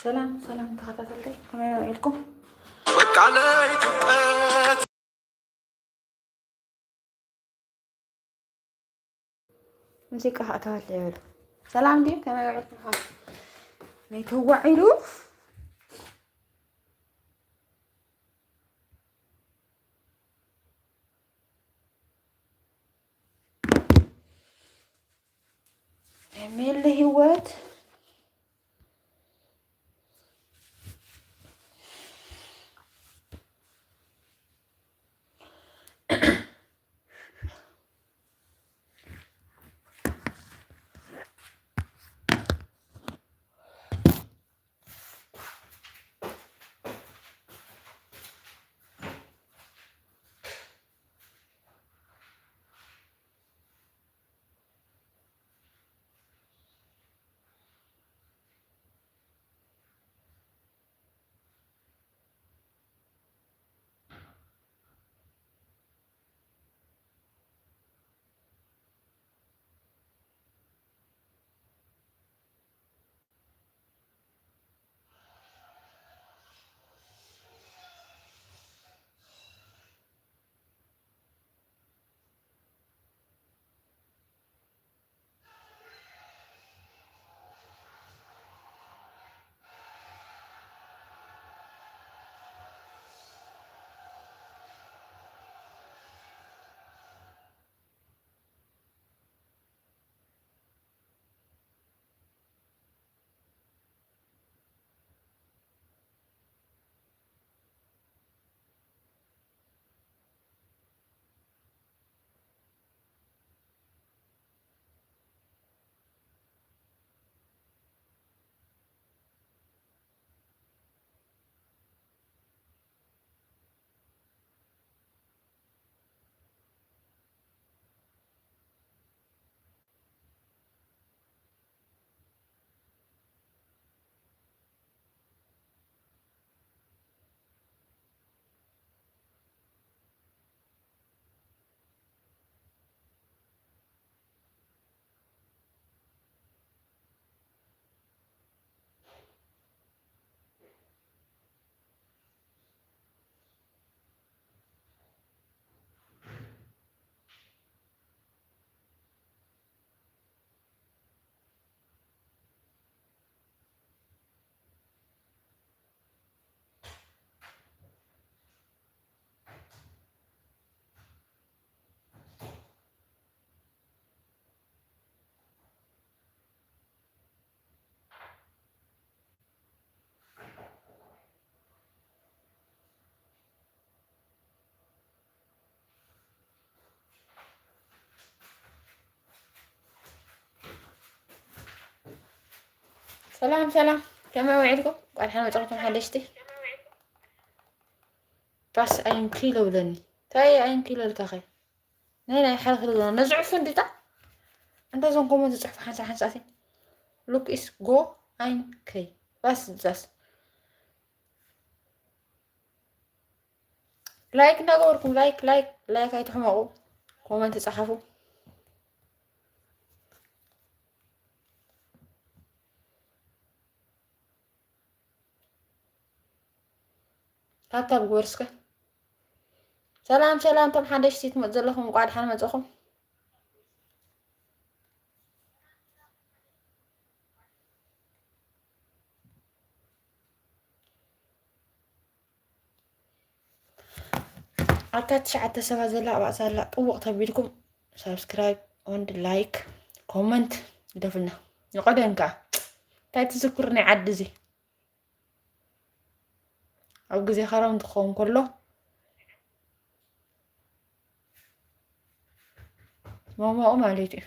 ሰላም ሰላም ተኸታተልተይ፣ ከመይ ውዒልኩም? ወቃለይ ትቀት ሙዚቃ ከእተወለይ በሉ። ሰላም ድዩ? ከመይ ውዒልኩም? ከመይ ተዋዒሉ? ከመይ ኣሎ ህይወት? ሰላም ሰላም፣ ከመይ ውዒልኩም? እንቋዕ ደሓን መጻኹም ሓደሽቲ። ፋስ ኣይንኪሎ ብለኒ። እንታይ ኣይንኪሎ ኢልካኸ? ናይ ናይ ሓደ ክልተ ነዚ ዕፉን ድጣ? እንታ እዞም ኮመንት ዝጽሕፉ ሓንሳእ ሓንሳእቲ። ሉክ ኢስ ጎ ኣይንከይ። ፋስ ዛስ። ላይክ እናገበርኩም፣ ላይክ፣ ላይክ፣ ላይክ ኣይትሕመቑ። ኮመንት ጸሓፉ። ታብታብ ግበር እስከ። ሰላም፣ ሰላም፣ እቶም ሓደሽቲ ትመጹ ዘለኹም፣ እንቋዕ ደሓን መጻኹም። ኣብታ ትሽዓተ ሰባት ዘላ ኣብኣ ሳላ ጥውቕ ተቢልኩም ሳብስክራይብ፣ ኦንድ ላይክ፣ ኮመንት ግደፉልና። ንቐደም ከኣ እንታይ ትዝክሩ ናይ ዓዲ እዚ? ኣብ ግዜ ከረምቲ ክኸውን ከሎ መሞቑ ማለት እዩ።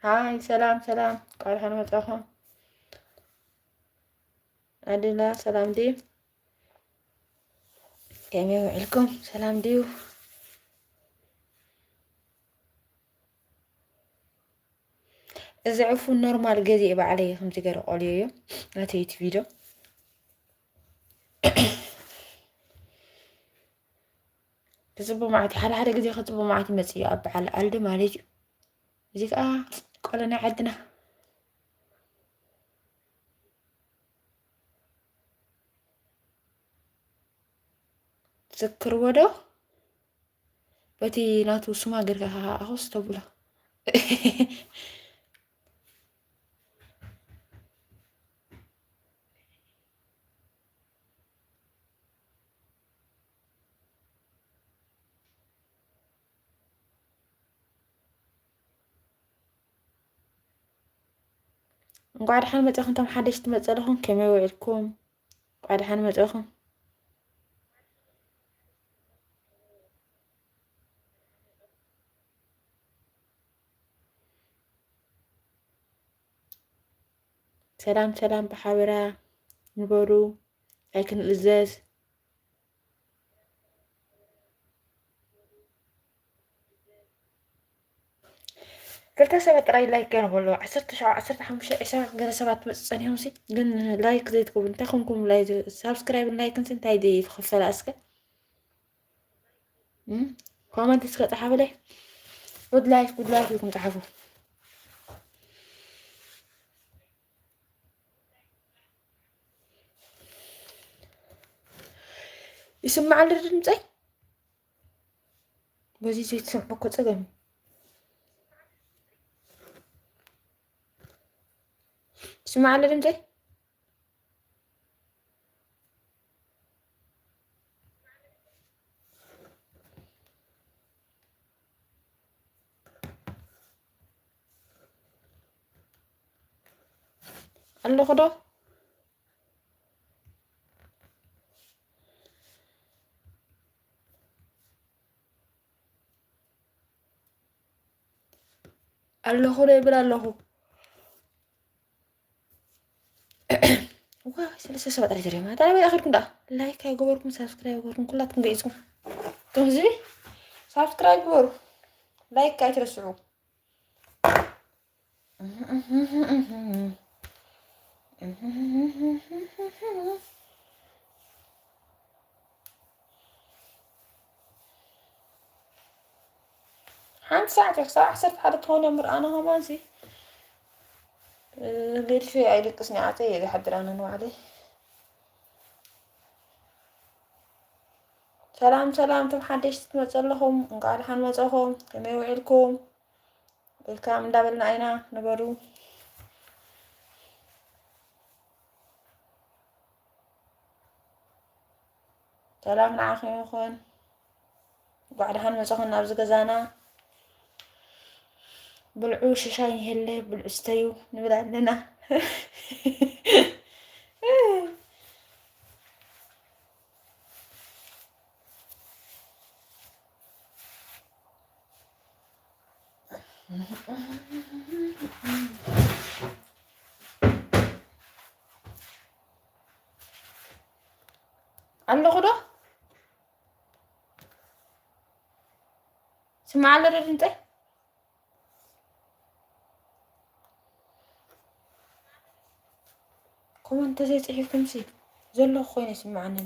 ሃይ፣ ሰላም፣ ሰላም። እንቋዕ ደሓን መጻኹም። ኣድላ፣ ሰላም ድዩ? ከመይ ውዒልኩም? ሰላም ድዩ? እዚ ዕፉን ኖርማል ገዚኤ ባዕለይ ከምዚ ገይረ ቆልዮዮ ናተይ እቲ ቪድዮ። ክጽቡ መዓት፣ ሓደ ሓደ ግዜ ክጽቡ መዓት ይመጽእ እዩ ኣብ በዓል ኣልዲ ማለት እዩ። እዚ ከኣ ቆሎ ናይ ዓድና። ትዝክርዎ ዶ? በቲ ናቱ ስማ ገርካ ኣኹስ ተብሎ። እንኳዕ ደሓን መጻኹም፣ እቶም ሓደሽቲ መጸ ኣለኹም፣ ከመይ ውዒልኩም? እንኳዕ ደሓን መጻኹም። ሰላም ሰላም፣ ብሓበራ ንበሩ፣ ኣይክንእዘዝ። ክልተ ሰባት ጥራይ ላይክ ገይሮም ኣለዉ። ዓሰርተ ሸውዓተ፣ ዓሰርተ ሓሙሽተ፣ ዒስራ ገለ ሰባት መጽ-፣ ጸኒሖም ሲ፣ ግን ላይክ ዘይትገብሩ እንታይ ኮንኩም? ላይ ሳብስክራይብን ላይክን ሲ እንታይ ዘይተኸፈለ እስከ? እም? ኮመንት እስከ ጸሓፉለይ። ጉድ ላይክ፣ ጉድ ላይክ ኢልኩም ጸሓፉ። ይስማዕ ኣሎ ድምጸይ? በዚ ዘይትሰምዑ እኮ ጸገም እዩ። ይስማዕ ኣሎ ድምጸይ? ኣለኹ ዶ? ኣለኹ ዶ ይብል ኣለኹ። ዋ፣ ሰለስተ ሰባት ጥራይ ተሪማ። እንታይ ኣበይ ኣኸድኩም ደኣ? ላይክ ኣይገበርኩም፣ ሳብስክራይብ ኣይገበርኩም፣ ኩላትኩም ገይጽኩም። እቶም ህዝቢ ሳብስክራይብ ግበሩ። ላይክ ኣይትረስዑ። ሓንቲ ሰዓት እያ ክሳብ ዓሰርተ ሓደ ትኾን እያ ምርኣና ከማንሲ። እ፣ ገዲፈ ኣይደቅስን እየ፣ ዓፀየ እየ ዝሓድር ኣነ ንባዕለይ። ሰላም ሰላም፣ እቶም ሓደሽቲ ትመፁ ኣለኹም፣ እንኳዕ ደሓን መፃኹም። ከመይ ውዒልኩም? ዌልካም እንዳበልና ኢና፣ ንበሩ። ሰላም ንዓኹም ይኹን። እንኳዕ ደሓን መጻኹም ናብዚ ገዛና። ብልዑ ሽሻይ ይህለ፣ ብልዑ ስተዩ ንብል ኣለና። ኣለኹ ዶ? ስማዕ ኣሎ ዶ ድምፀይ? ኮመንት ተዘይፅሒፍኩምሲ ዘለኹ ኮይነ ይስምዓኒ።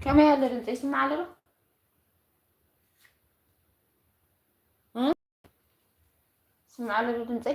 ከመይ ኣሎ ድምፂ? ይስማዕ ኣሎ ዶ? እ? ይስማዕ ኣሎ ዶ ድምፂ?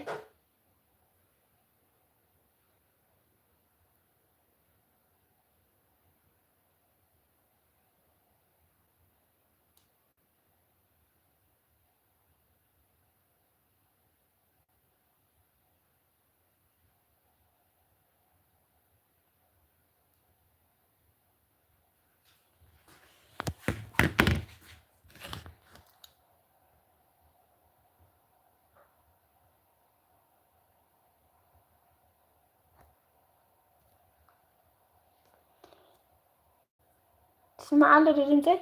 ስማዕ ኣሎ ዶ ድምፀይ?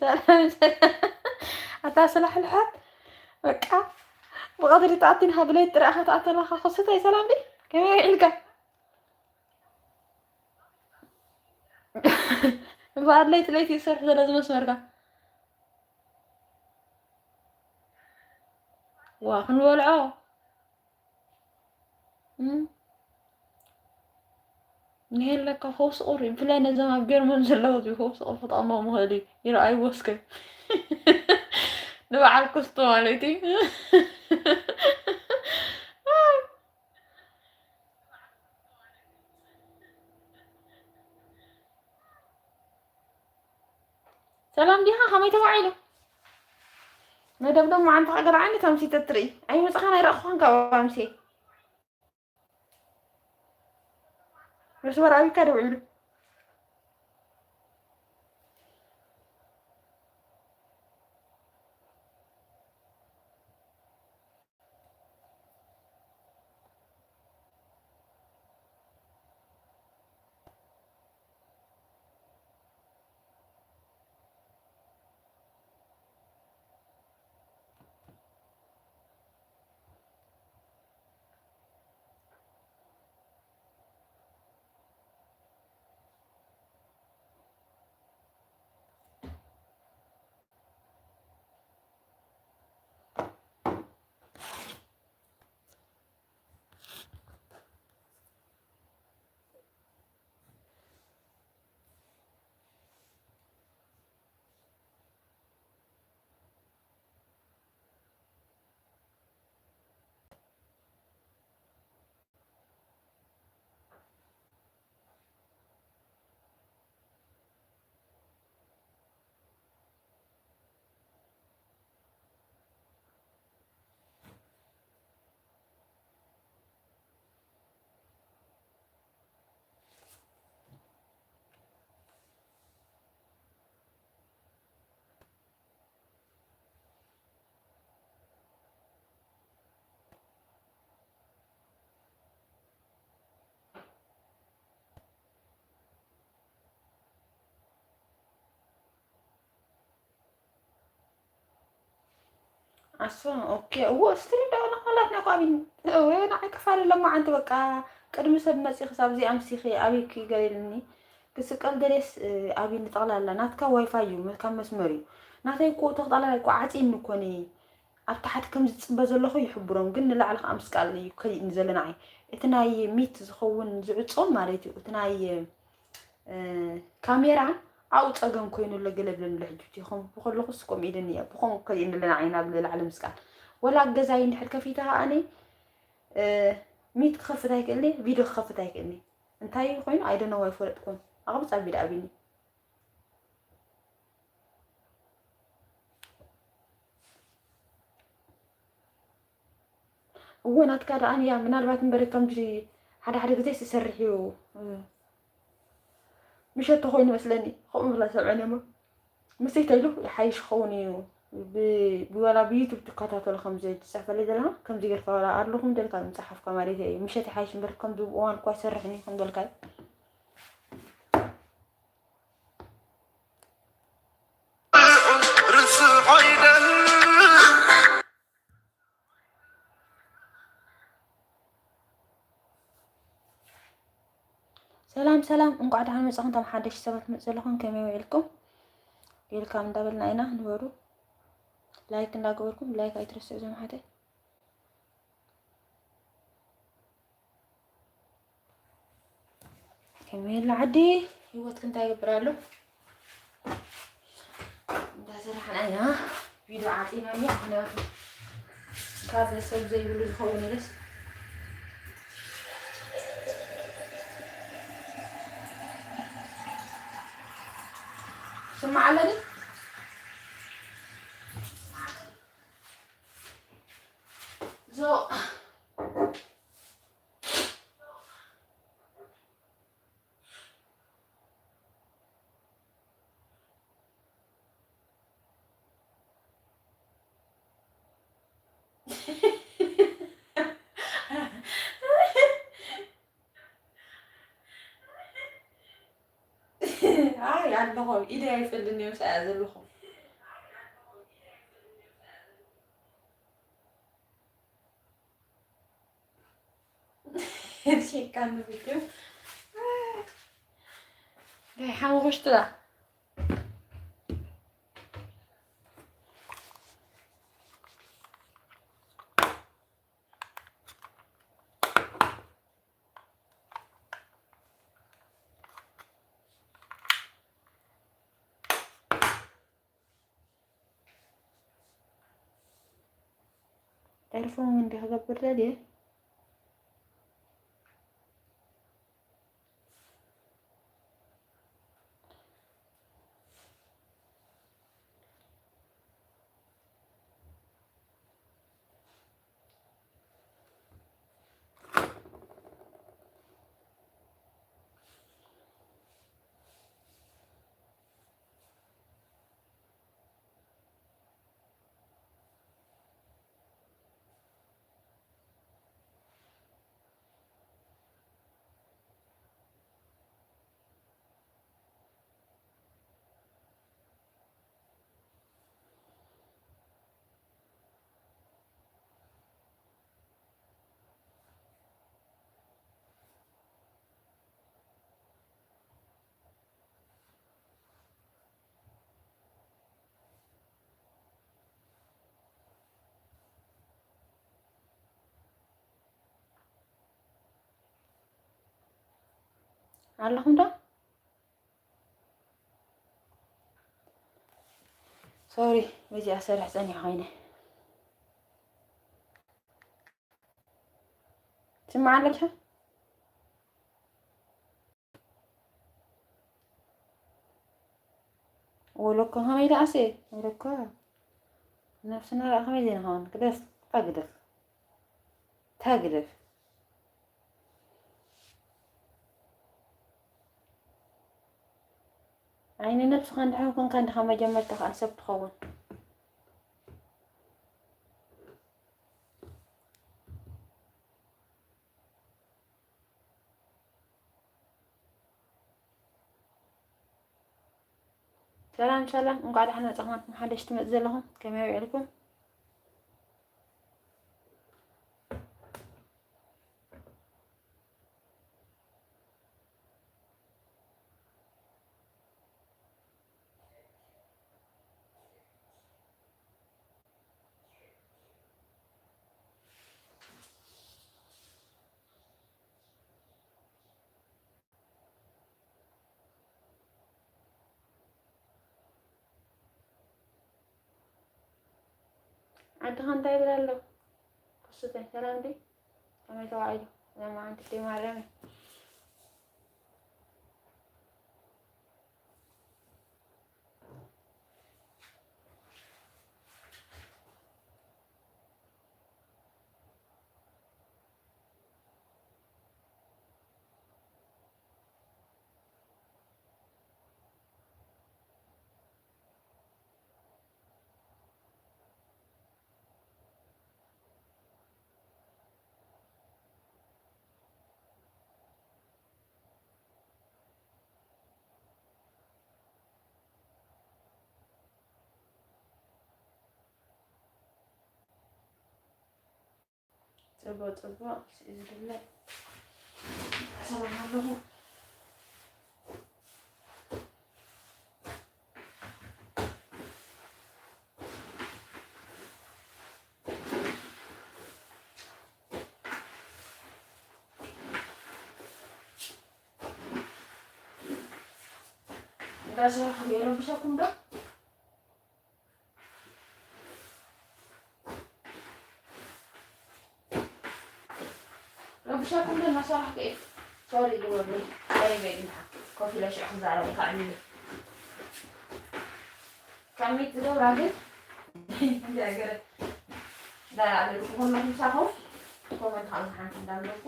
ሰላም ሰላም። ኣታ ስላሕልሓት በቃ ብቐድሪ ተኣቲን ሃብለይ ጥራኻ ተኣተላኻ ክሱተይ ሰላም ዲ ከመይ ውዒልካ? እምበኣር ለይቲ ለይቲ ይሰርሕ ዘሎ ዝመስመርካ ዋ ክንበልዖ እም። ንሄለካ ፈውሲ ቁሪ ብፍላይ ነዞም ኣብ ጀርመን ዘለዉ እዚ ፈውሲ ቁሪ ክጠቕሞም ይኽእል እዩ። ይረኣይዎ እስከ ንበዓል ኩስቶ ማለት እዩ። ሰላም ዲኻ? ከመይ ተባዒሉ? መደብ ዶ መዓንታ ቀገር ዓይነት ኣምሲ ተትርኢ ኣይመጽኻን ኣይረእኹኻን ካብ ኣምሲ። መስመር ኣቢካ ደውዒሉ። ኣሶ ኦኬ። እዎ ስትሪ ዳውላ ሆላት ነቋቢን እወ ንዓይ ክፋል ለማዓንቲ በቃ ቅድሚ ሰብ መፂ ክሳብ እዚ ኣምሲኺ ኣበይኪ ገሊልኒ ክስቀል ደልየስ፣ እ፣ ኣብኒ ጠቕላላ ናትካ ዋይፋይ እዩ፣ መ-፣ ካብ መስመር እዩ። ናተይ እኮ ተቕላላ እኮ ዓጽይኒ እኮ እኔ ኣብ ታሕቲ ከም ዝጽበ ዘለኹ ይሕብሮም፣ ግን ንላዕሊ ከኣ ምስቃል እዩ ከይእኒ ዘሎ ንዓይ። እቲ ናይ ሚት ዝኸውን ዝዕጾ ማለት እዩ፣ እቲ ናይ፣ እ፣ ካሜራ ኣብኡ ጸገም ኮይኑ ኣሎ ገለ ብለኒ ኣሎ። ሕጂ እቲ ከም ብከለኹስ ከምኡ ኢለኒ እያ፣ ብኸምኡ ከይእኒ ኣሎ ንዓይ ናብ ላዕሊ ምስቃል። ወላ ኣብ ገዛይ እንድሕር ከፊተ ከኣ እኔ፣ እ፣ ሚት ክኸፍት ኣይክእልኒ፣ ቪድዮ ክኸፍት ኣይክእልኒ። እንታይ ኮይኑ ኣይደነው ኣይፈለጥኩን። ኣቕብጻ ቢድ ኣቢኒ። እወ፣ ናትካ ደኣ ንያ ምናልባት እምበር ከምዚ ሓደ ሓደ ግዜ ዝሰርሕ እዩ። ምሸት ተኾይኑ መስለኒ ከምኡ ብላ ሰምዐን እሞ ምስተይታ ኢሉ ይሓይሽ ክኸውን እዩ። ብ-፣ ብዋላ ብዩቱብ ትከታተሎ ከምዚ ትጽሕፈለይ ዘለኻ ከምዚ ጌርካ ዋላ ኣለኹም ደልካ ምጽሓፍካ ማለት እዩ። ምሸት ይሓይሽ እምበር ከምዚ እዋን እኳ ይሰርሕን እዩ ከም በልካዮ። ሰላም ሰላም፣ እንቋዕ ደሓን መጻኹም። እቶም ሓደሽቲ ሰባት ትመጽኡ ዘለኹም ከመይ ውዒልኩም? ዌልካም እንዳበልና ኢና። ንበሩ ላይክ እንዳገበርኩም፣ ላይክ ኣይትረስዑ እዞም ሓተይ። ከመይ ኣሎ ዓዲ? ህይወትክ እንታይ ይገብር ኣሎ? እንዳሰራሕና ኢና። ቪድዮ ዓፂና እያ፣ ምክንያቱ ካብ ሰብ ዘይብሉ ዝኸውን ኢለስ። ስማዕ ኣለኒ። ዞ ኣይ ኣለኹ፣ ኢደይ ኣይፈልጥን እየ፣ ምሳኣ እያ ዘለኹ። ሸቃ ንብትዩ። ናይ ሓሙኽሽትላ። ኤርፎን እንዲህ ከገብር ደልየ። ኣለኹም ዶ? ሶሪ፣ በዚኣ ሰርሕ ጸኒሐ ኮይነ። ትስማዕ ኣለካ? ወለኮ ከመይ ደኣሴ? ወለኮ ነፍስና ደኣ ከመይ ዘይንኸውን? ግደፍ፣ እታ ግደፍ። እታ ግደፍ። ዓይኒ ነብስኻ እንድሕር ኮንካ እንድኻ መጀመርታ ከኣ ሰብ ትኸውን። ሰላም ሰላም፣ እንቋዕ ደሓን መጻኹም። ሓደሽ ትመጽእ ዘለኹም ከመይ ውዒልኩም? ዓድኻ እንታይ ይብል ኣሎ? ክሱተይ ሰላም ድዩ? ከመይ ተዋዒሉ? እዛ መዓንቲ ደይ ማርያም። ጽቡቕ ጽቡቕ፣ እዚ ድለ ሰላም ኣለኹ። እንዳሰራሕኩም የረብሸኩም ዶ? ረብሸኩም ዶ እናሰራሕኩ እየ። ሶሪ ግበሩለይ። ሶሪ በይ ግን ሓ-፣ ኮፍ ኢለ ሽዑ ክዛረብ ይኽእል እዩ። ካብ ሚት ዝገብራ ግን እንደ ገረ እንዳኣለልኩ ኩለኹም ሳኹም ኮመንት ካብ ዝሓንቲ እንዳለኩ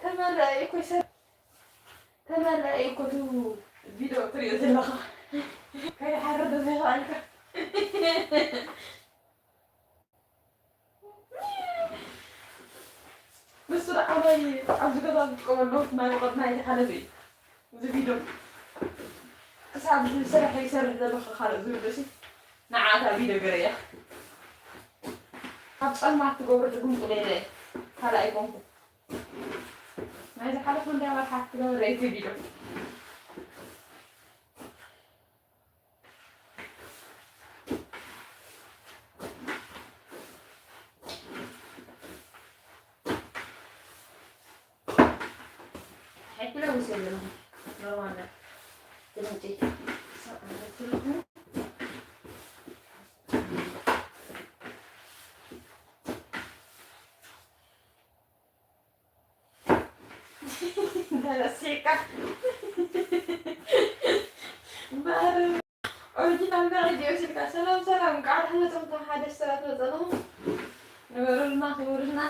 ተመላኢ እኮ ይሰ-፣ ተመላኢ እኮ እቲ ቪድዮ ትሪኦ ዘለኻ። ከይሓርድ ዘይኽኣልካ። ንሱ ደኣ ናይ ኣብዚ ገዛ ዝጥቀመሉ ናይ ወቐት ናይ ሓለፈ እዩ። እዚ ቪድዮ ክሳብ ዝሰርሕ ይሰርሕ ዘለኹ ካልእ ዝብል ርእሲ ንዓኣ እታ ቪድዮ ገረያ። ኣብ ጸልማት ትገብሮ ድግምቁ ሌለ ካልእ ኣይኮንኩ። ናይ ዝሓለፈ እንዳ መርሓት ትገብረ እቲ ቪድዮ። ሕክለ ውሰድ ነው። ሮማና ትምጪ። ተረሲዕካ። ማር ኦሪጂናል መረጃ ወሲድካ። ሰላም ሰላም፣ እንኳዕ ደሓን መጻኹም። ሓደ ሰባት መጸኹም። ንበሩልና፣ ክበሩልና።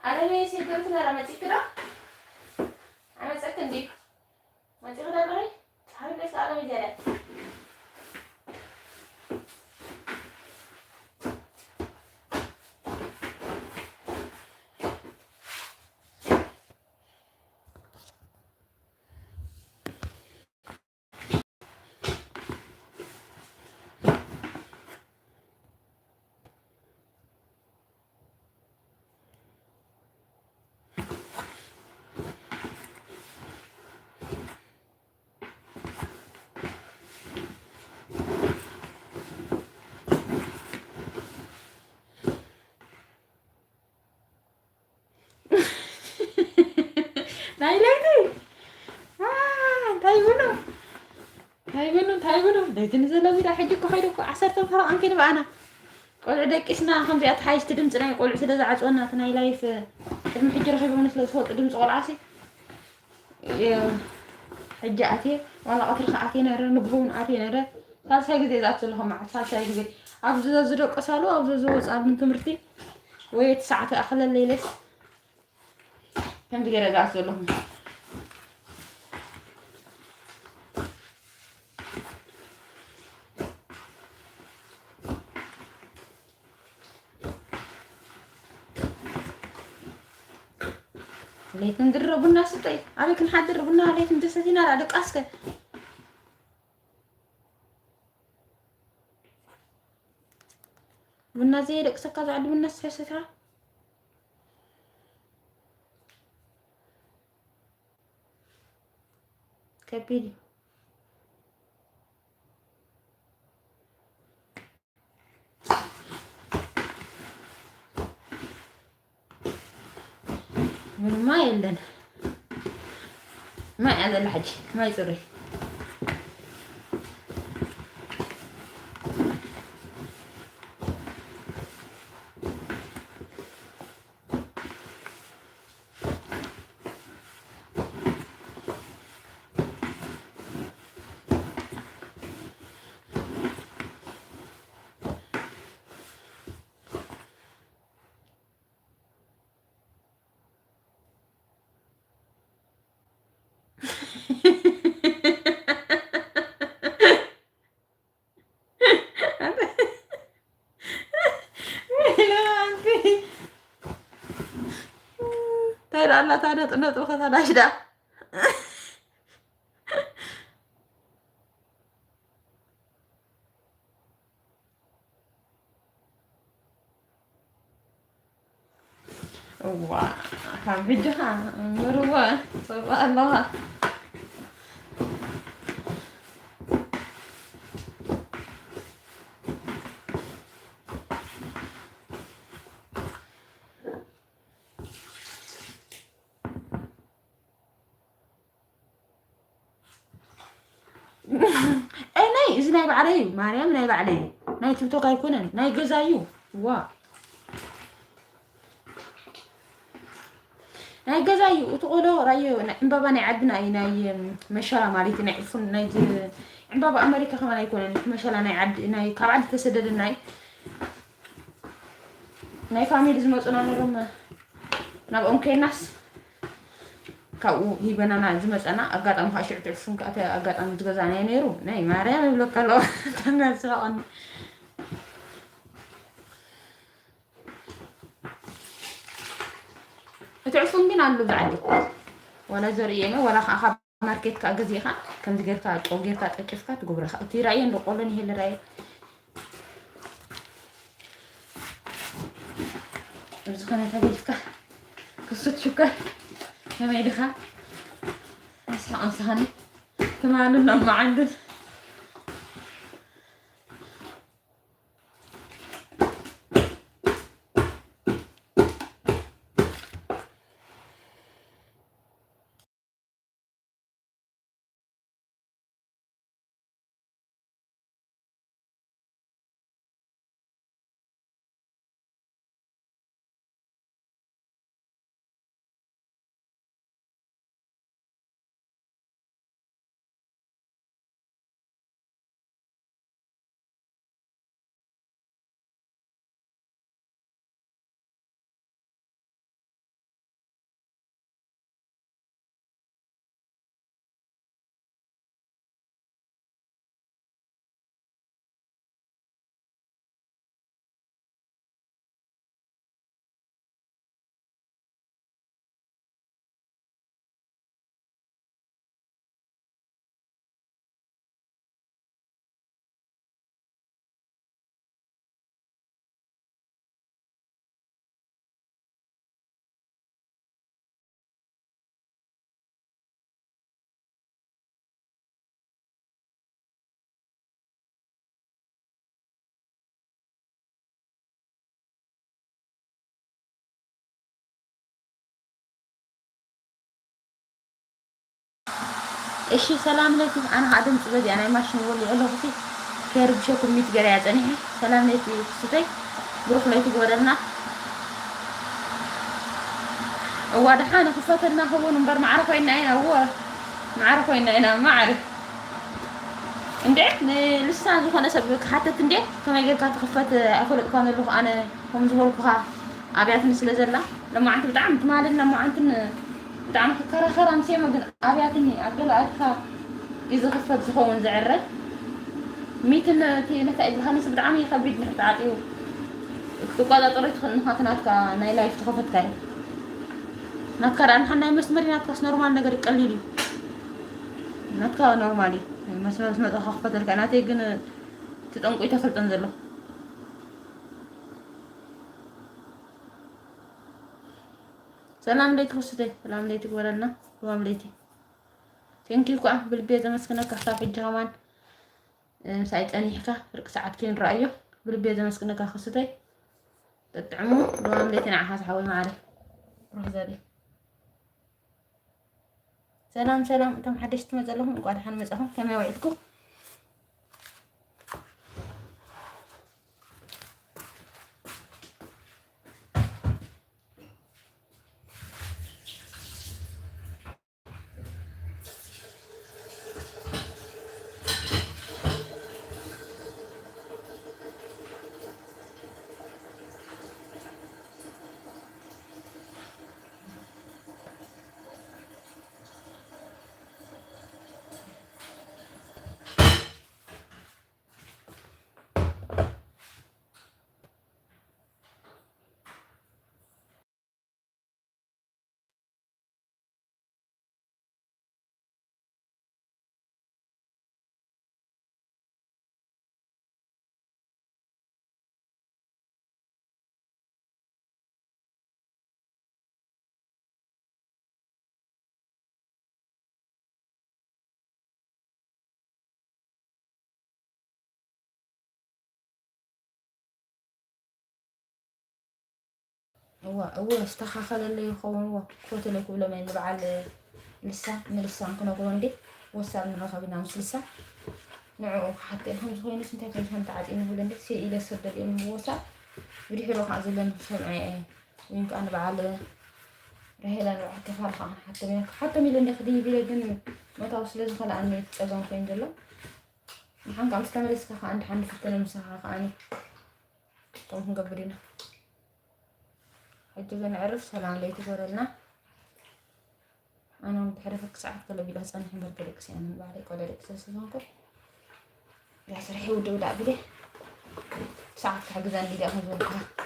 ኣረመይ ሴት ዶክተር መጺእኪ ዶ? ኣይመጸክን ድዩ? መጺእኺ ዶ ኣለኺ? ጸሓፊለይ እስከ ኣረመይ ጀለ። ናይ ለይቲ? ዋ፣ እንታ ኣይብሉ፣ ኣይብሉ፣ እንታይ ይብሉ? ደይትን ዘለሚዳ ሕጂ እኮ ኸይዱ እኮ ዓሰርተ ፈረቓን ከይዱ ብኣና። ቆልዑ ደቂስና፣ ከምዚኣ ተሓይሽቲ ድምፂ ናይ ቆልዑ ስለ ዝዓፅወና፣ እቲ ናይ ላይፍ ቅድሚ ሕጂ ረኺቦም ስለ ዝፈልጡ ድምፂ ቆልዓሲ፣ የ-፣ ሕጂ ኣትየ፣ ዋላ ቀትሪ ከኣ ኣትየ ነረ፣ ንግሆ እውን ኣትየ ነረ። ሳልሳይ ግዜ ዝኣት ዘለኹ መዓት፣ ሳልሳይ ግዜ። ኣብዚ ዘዝደቀሳሉ፣ ኣብዚ ዝወፃሉ ትምህርቲ ወይ እቲ ሰዓት ይኣኽለለይ ኢለስ ከምዚ ገይረ ዝኣት ዘለኹ። ለይትን ድረ ቡና ስጠይ። ኣበይ ክንሓድር ቡና ለይትን ተሰቲና ደቃስከ። ቡና ዘየደቅሰካ ዝዓዲ ቡና ሰሰታ። ከቢድ እዩ። ምንም የለን። ማይ ኣዘላ ሕጂ፣ ማይ ጽሩይ። እንታይ ደኣ ኣላ እታ ነጥብ ነጥቢ ከተላሽ ደኣ። እዋ፣ ካብ ሕጂ ኸኣ እምበር እዋ፣ ጽቡቕ ኣለኻ። ኤ፣ ናይ፣ እዚ ናይ ባዕለይ እዩ፣ ማርያም ናይ ባዕለይ እዩ። ናይ ቲክቶክ ኣይኮነን፣ ናይ ገዛ እዩ። ዋ። ናይ ገዛ እዩ። እቲ ቆሎ ራዮ ናይ ዕምባባ ናይ ዓድና እዩ፣ ናይ፣ እም፣ መሸላ ማለት እዩ፣ ናይ ዕፉን፣ ናይ ዝ-፣ ዕምባባ ኣመሪካ ከማን ኣይኮነን፣ እቲ መሸላ ናይ ዓድ-፣ ናይ፣ ካብ ዓዲ ተሰደደና እዩ። ናይ ፋሚሊ ዝመጹና ነይሮም፣ ናብኦም ከይናስ ካብኡ ሂበናና ዝመጸና። ኣጋጣሚ ከዓ ሽዑ ትዕፉን ከዓ እቲ ኣጋጣሚ ዝገዛእናዮ ነይሩ። ናይ ማርያም ይብለካ ኣለኹ። ተናስራቐኒ። እቲ ዕፉን ግን ኣሎ ብዓዲ። ዋላ ዘርእየነ፣ ዋላ ከዓ ካብ ማርኬት ከዓ ገዚእኻ፣ ከምዚ ጌርካ፣ ጨው ጌርካ ጠቂፍካ ትጉብረኻ። እቲ ራእየ እንዶ ቆሎ ንሄል ራእየ። ኣብ ዝኾነ ተገይፍካ፣ ክሱት ሽኮር፣ ከመይ ድኻ? ኣስሓቕ ኣምሳኻኒ። ትማልን ሎማዓንትን። እሺ ሰላም ለይቲ። ኣነ ከዓ ድምፂ በዚኣ ናይ ማሽን ወልዑ ኣለኹ። ከይርብሸኩም ሚት ገርያ ፀኒሐ። ሰላም ለይቲ ክስቶይ፣ ብሩኽ ለይቲ ግበረልና። እዋ ደሓን ክፈተልና ክውን እምበር ማዕረ ኮይና ኢና። እወ ማዕረ ኮይና ኢና። ማዕረ እንዴ፣ ንልሳን ዝኾነ ሰብ ክሓተት እንዴ? ከመይ ጌርካ ትኽፈት ኣይፈለጥኳን ዘለኹ ኣነ። ከም ዝበልኩኻ ኣብያትኒ ስለ ዘላ፣ ለማዓንቲ ብጣዕሚ ትማልን ለማዓንትን ብጣዕሚ ክከራኸራ ምስ የመ ግን ኣብያትኒ ኣብ ገለ ኣትካ እዩ ዝኽፈት ዝኸውን ዝዕረ። ሚትን እቲ ነታ ኢድልካ ንስ ብጣዕሚ ከቢድ ንሕቲ ዓጢዩ ክትቆጻጸሮ ይትኽእል። ንኻ ናትካ ናይ ላይፍ ተኸፈትካ እዩ። ናትካ ደኣ ንሓን ናይ መስመር እዩ፣ ናትካስ ኖርማል ነገር ቀሊል እዩ። ናትካ ኖርማል እዩ። መስመር ዝመጣ ክኽፈተልካ፣ ናተይ ግን ትጠንቁ ይተፈልጠን ዘሎ። ሰላም ለይቲ ክስቶይ፣ ሰላም ለይቲ ግበረልና። ሰላም ለይቲ። ቴንኪ ኳ ብልቤ ዘመስግነካ ክሳብ ሕጂ ከማን፣ እ፣ ምሳይ ጸኒሕካ ፍርቂ ሰዓት ከይንረኣዮ ብልቤ ዘመስግነካ ክስቶይ። ጥጥዕሙ። ሰላም ለይቲ ንዓኻ ዝሓወይ ማዕረ። ሩህ ዘሪ። ሰላም ሰላም፣ እቶም ሓደሽቲ ትመጹ ኣለኹም እንኳዕ ደሓን መጻኹም። ከመይ ውዒልኩም? እዋ እወ፣ ዝተኻኸለለይ ይኸውን። እወ፣ ክፈትለይ ክብሎም እየ ንበዓል ልሳን፣ ንልሳን ክነግሮ እንዴ፣ ወሳብ ንረኸብ ኢና ምስ ልሳን። ንዕኡ ክሓተ እየ፣ ከምዚ ኮይኑስ እንታይ ከም ዝኾነ ተዓጢኑ ይብል እንዴ፣ ስኢለ ሰደድ እዮም ወሳብ። ብድሕሪኡ ከዓ ዘለኒ ክሰምዐ እየ። ወይም ከዓ ንበዓል ራሄላ ንበዓል ከፋል ከዓ ክንሓቶም ኢና። ክሓቶም ኢለ እንዴ ክድይብ ኢለ ግን መታዊ ስለ ዝኸልኣኒ እዩ እቲ ጸገም ኮይኑ ዘሎ። ንሓን ከዓ ምስ ተመለስካ ከዓ እንድሓን ንፍትነ ምሳኻ ከዓኒ ከምኡ ክንገብር ኢና። ሕጂ ግን ነዕርፍ፣ ሰላም ለይቲ ይግበረልና። ኣነ እውን ድሕሪ ፍርቂ ሰዓት ገለ ቢለ ክጸንሕ እምበር ከደቅስ እየ፣ ኣነ ንባዕለይ ቆለ ደቂ ስለ ዝኾንኩ። ያ ስርሒ ውድእ ውዳእ ቢለ ሰዓት ክሕግዘኒ ድያ ከም ዝበልኩኻ።